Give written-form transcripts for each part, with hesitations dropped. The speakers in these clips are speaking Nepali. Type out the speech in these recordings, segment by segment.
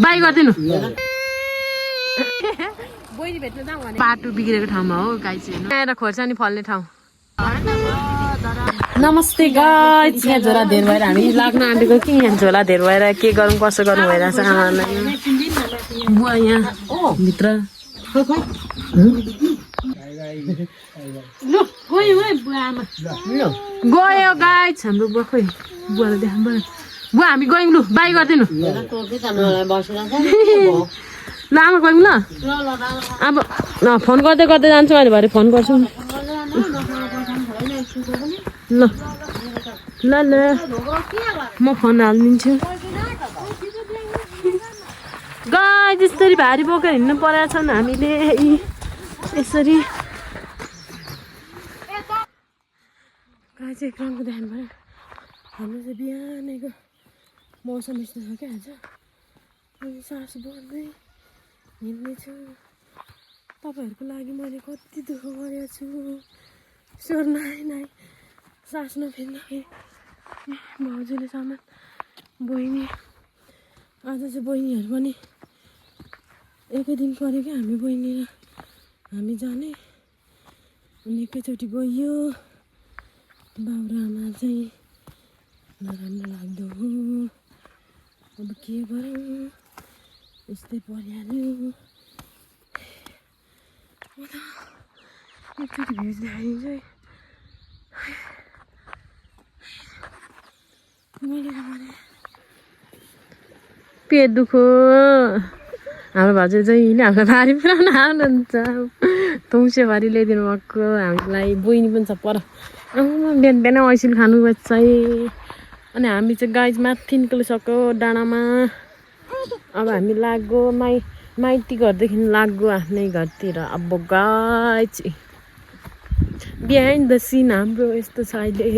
बाई गरिदिनु बाटो बिग्रेको ठाउँमा हो गाइस हेर्नु यहाँ खोर्सानी फल्ने ठाउँ नमस्ते गाइस यहाँ झोला धेर भएर हामी लाग्न आँटेको कि यहाँ झोला धेर भएर के गरौँ कसो गरौँ भइरहेछ आमालाई बुवा यहाँ भित्र गयो गाइस हाम्रो बुवा खोइ बुवालाई देखाउनु पर्यो बुवा हामी गयौँ लु बाई गरिदिनु ल आमा गयौँ ल अब फोन गर्दै गर्दै जान्छु अहिले भरे फोन गर्छु ल ल ल म फोन हालिदिन्छु गाई त्यसरी भारी बोकेर हिँड्नु परेको छन् हामीले यसरी गाई चाहिँ एकदमको ध्यान भयो हाम्रो चाहिँ बिहानैको मौसम यस्तो छ क्या आज अनि सास बढ्दै हिँड्दैछु तपाईँहरूको लागि मैले कति दुःख गरेको छु स्वर नाइ सास नफेर्दाखेरि भाउजूले सामान बहिनी आज चाहिँ बहिनीहरू पनि एकै दिन पऱ्यो क्या हामी बहिनी र हामी जाने अनि एकैचोटि गयो बाउ र आमा चाहिँ नराम्रो लाग्दो हो अब के गरौँ यस्तै परिहाल्यो एकचोटि भ्युज देखाइदिन्छ मैले भने पेट दुखो हाम्रो भाउजू चाहिँ हामीलाई भारी पुऱ्याउन आउनुहुन्छ तौसेबारी ल्याइदिनु भएको हामीलाई बहिनी पनि छ पर बिहान बिहानै ऐसिल खानु पर्छ अनि हामी चाहिँ गाई माथि निक्लिसक्यो डाँडामा अब हामी लाग्यो माइती घरदेखि लाग्यो आफ्नै घरतिर अब गाई चाहिँ बिहाइन्ड द सिन हाम्रो यस्तो छ अहिले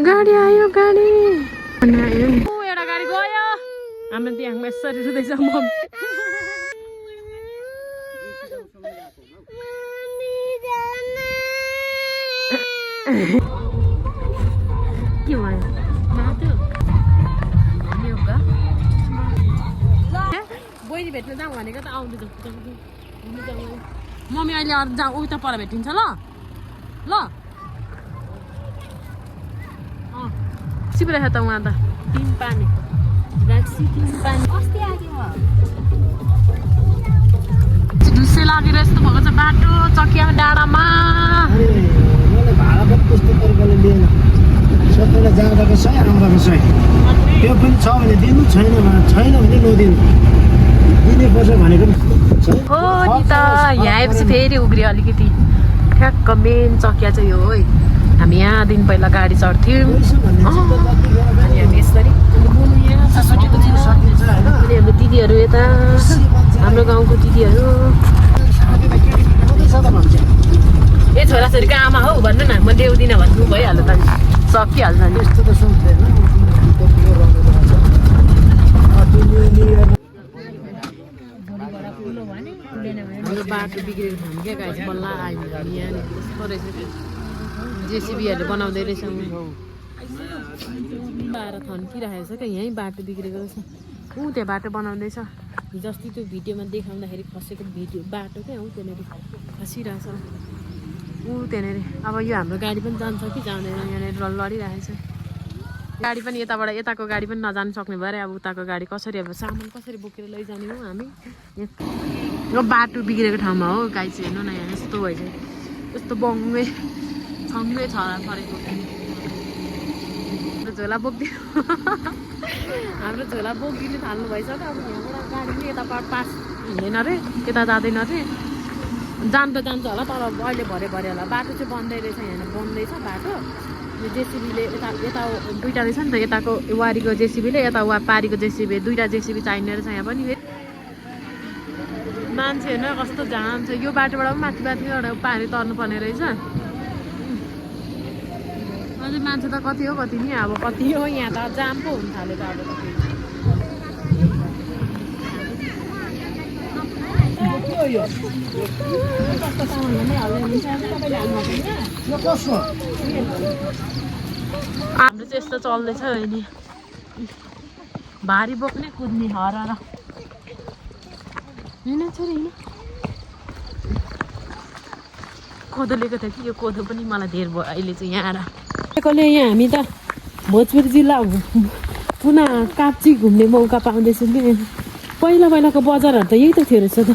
गाडी आयो गाडी एउटा गाडी गयो हाम्रो त्यहाँ यसरी रुँदैछ म के भयो बहिनी भेट्न जाउँ भनेको त आउँदैछ मम्मी अहिले अरू जाउँ उता पर भेटिन्छ ल ल सिपिरहेछ त उहाँ त तिन पानी ढुस्से लागेर यस्तो भएको छ बाटो चकिया डाँडामा सबैलाई जाँदाको सय आउँदाको सय त्यो पनि छ भने दिनु छैन भने नदिनु दिनुपर्छ भनेको हो नि त यहाँ आएपछि फेरि उग्रियो अलिकति ठ्याक्क मेन चकिया चाहिँ यो है हामी यहाँदेखि पहिला गाडी चढ्थ्यौँ अनि हामी यसरी अनि हाम्रो दिदीहरू यता हाम्रो गाउँको दिदीहरू ए छोराछोरीको आमा हौ भन्नु न म देउदिनँ भन्नु भइहाल्यो त सकिहाल्छ नि यस्तो त सोच्दैन हाम्रो बाटो बिग्रेको ठाउँ क्या गाई बल्ल आयो यहाँ रहेछ जेसिबीहरूले बनाउँदै रहेछ बाह्र थन्किरहेको छ क्या यहीँ बाटो बिग्रेको रहेछ त्यहाँ बाटो बनाउँदैछ जस्तै त्यो भिडियोमा देखाउँदाखेरि खसेको बाटो क्या त्यहाँनिर खसिरहेछ त्यहाँनिर अब यो हाम्रो गाडी पनि जान्छ कि जाँदैन यहाँनिर लडिरहेछ गाडी पनि यताबाट यताको गाडी पनि नजानु सक्ने भएर अब उताको गाडी कसरी अब सामान कसरी बोकेर लैजाने हो हामी यो बाटो बिग्रेको ठाउँमा हो गाई चाहिँ हेर्नु न यहाँ यस्तो भएछ यस्तो बङ्गे छङ्गे छरा परेको हाम्रो झोला बोकिदिनु हाम्रो झोला बोकिदिनु थाल्नु भइसक्यो अब यहाँबाट गाडी पनि यता पास हिँडेन अरे यता जाँदैन अरे जान त जान्छ होला तर अहिले भरे होला बाटो चाहिँ बन्दै रहेछ यहाँ बन्दैछ बाटो यो जेसिबीले यता दुइटा रहेछ नि त यताको वारीको जेसिबीले यता पारीको जेसिबी दुइटा जेसिबी चाहिने रहेछ यहाँ पनि मान्छे हेर्नु कस्तो जाम छ यो बाटोबाट पनि माथि एउटा पारी तर्नुपर्ने रहेछ अझै मान्छे त कति हो कति नि अब कति हो यहाँ त जाम पो हुन थाल्यो त हाम्रो चाहिँ यस्तो चल्दैछ अहिले भारी बोक्ने कुद्ने हर हिँड छोरी हिँड कोदो लिएको थियो कि यो कोदो पनि मलाई धेर भयो अहिले चाहिँ यहाँ आएर कसले यहाँ हामी त भोजपुर जिल्ला पुनः काप्ची घुम्ने मौका पाउँदैछौँ कि पहिला पहिलाको बजारहरू त यही त थियो रहेछ त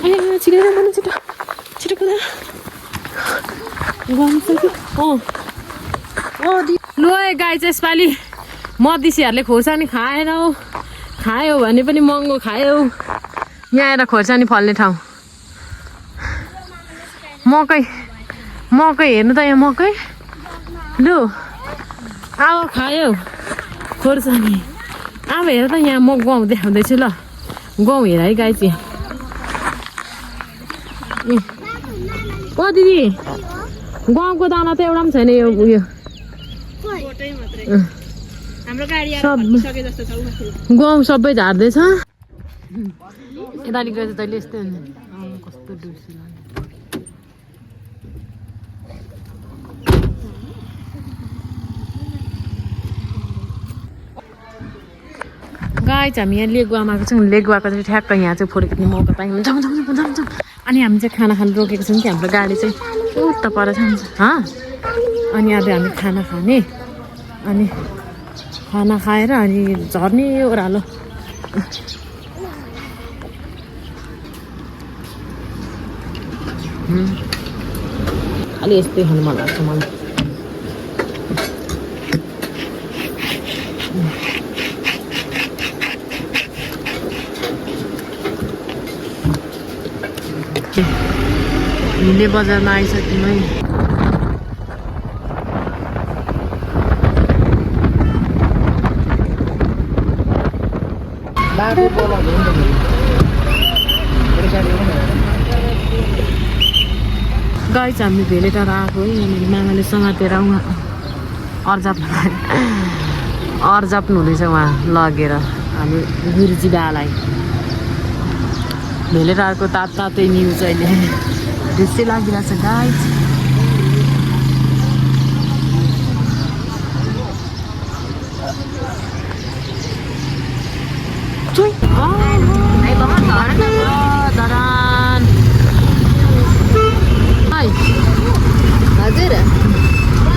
ए छिटो भन्नु छिटो छिटो कुदा लो गाई चाहिँ यसपालि मधेसीहरूले खोर्सानी खायो भने पनि महँगो खायो यहाँ आएर खोर्सानी फल्ने ठाउँ मकै हेर्नु त यहाँ मकै लु अब खायो खोर्सानी अब हेर त यहाँ म गहुँ देखाउँदैछु ल गहुँ हेर है गाई चाहिँ ओ दिदी गहुँको दाना त एउटा पनि छैन यो उयो गहुँ सबै झार्दैछ यता गएछ तैँले यस्तै हुन्छ कस्तो डुब्सी गाई चाहिँ हामी यहाँ लेगुवामा आएको छौँ लेगुवाको चाहिँ ठ्याक्क यहाँ चाहिँ फोटो खिच्ने मौका पायौँ जाउँ अनि हामी चाहिँ खाना खानु रोकेको छौँ कि हाम्रो गाडी चाहिँ उता पर छ अनि अब हामी खाना खाने अनि खाना खाएर अनि झर्ने ओह्रालो अलि यस्तै खानु मन लाग्छ मलाई हिले बजारमा आइसक्यौँ है गाई चाहिँ हामी भेले टाढा आएको है यहाँनिर मामाले समातेर उहाँ अर्जाप्नु हुँदैछ उहाँ लगेर हामी गुरुजी बालाई भेले टाढाको तातै न्युज अहिले दृश्य लागिरहेछ गाई हजुर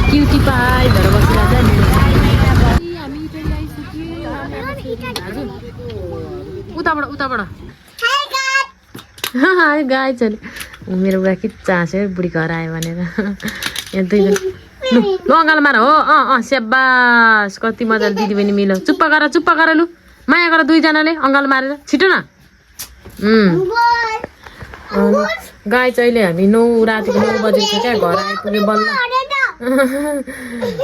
क्युटी पाइ भएर बसिरहेको उताबाट गाई चल्यो मेरो बुढा के चाँस्यो बुढी घर आयो भनेर यहाँ दुईजना लु अँगालो मार हो स्याबास कति मजाले दिदीबहिनी मिलो चुप्पा गर लु माया गर दुईजनाले अँगालो मारेर छिटो न गाई चाहिँ अहिले हामी रातिको 9 बजेको छ क्या घर आइपुग्यो बल्ल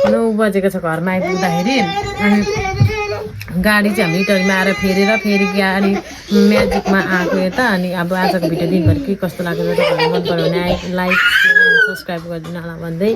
9 बजेको छ घरमा आइपुग्दाखेरि अनि गाडी चाहिँ हामी इटरीमा आएर फेरि गाडी म्याजिकमा आएको यता अनि अब आजको भिडियो दिनभरि के कस्तो लाग्यो मन पऱ्यो भने लाइक सब्सक्राइब गरिदिनु होला भन्दै